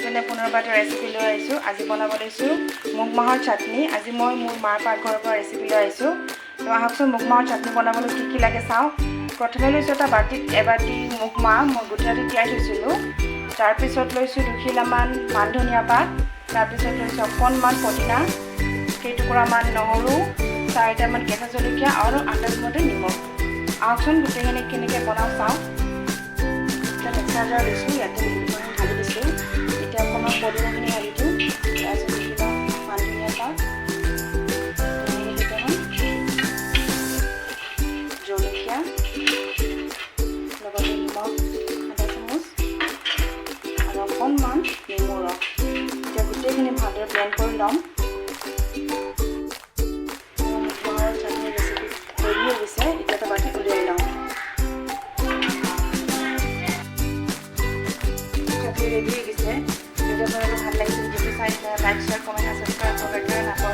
মানে পুনৰবাৰ এটা ৰেচিপি লৈ আহিছোঁ। আজি বনাব লৈছোঁ মুগ মাহৰ চাটনি। আজি মই মোৰ মাৰ পাকঘৰৰ পৰা ৰেচিপি লৈ আহিছোঁ। তো আহকচোন, মুগ মাহৰ চাটনি বনাবলৈ কি কি লাগে চাওঁ। প্ৰথমে লৈছোঁ এটা বাতিত এবাতি মুগ মাহ, মই গোটেই ৰাতি তিয়াই থৈছিলোঁ। তাৰপিছত লৈছোঁ দুখিলামান মান ধনিয়া পাত। তাৰপিছত লৈছোঁ অকণমান পদিনা, কেইটুকুৰামান নহৰু, চাৰিটামান কেঁচা জলকীয়া আৰু আন্দাজমতে নিমখ। আহকচোন, গোটেইখিনি কেনেকৈ বনাওঁ চাওঁ। এতিয়া মিক্সাৰ জাৰ লৈছোঁ, ইয়াতে গোটেইখিনি ঢালি দিছোঁ। এতিয়া অকণমান পদিনাখিনি ঢালি দিওঁ। তাৰপিছত দুখিলা মান ধনিয়া পাত, নহৰু কেইটামান, জলকীয়া, লগতে নিমখ আধা চামুচ আৰু অকণমান নেমু ৰস। এতিয়া গোটেইখিনি ভালদৰে ব্লেণ্ড কৰি ল'ম। মাহৰ চাটনি ৰেচিপি ৰেডি হৈ গৈছে। এতিয়া এটা বাতিত উলিয়াই লওঁ। চাটনি ৰেডি হৈ গৈছে। যদি আপোনালোকৰ ভাল লাগিছে ভিডিঅ'টো চাই, লাইক, শ্বেয়াৰ, কমেণ্ট আৰু ছাবস্ক্ৰাইব কৰিবলৈ নাপাহৰিব।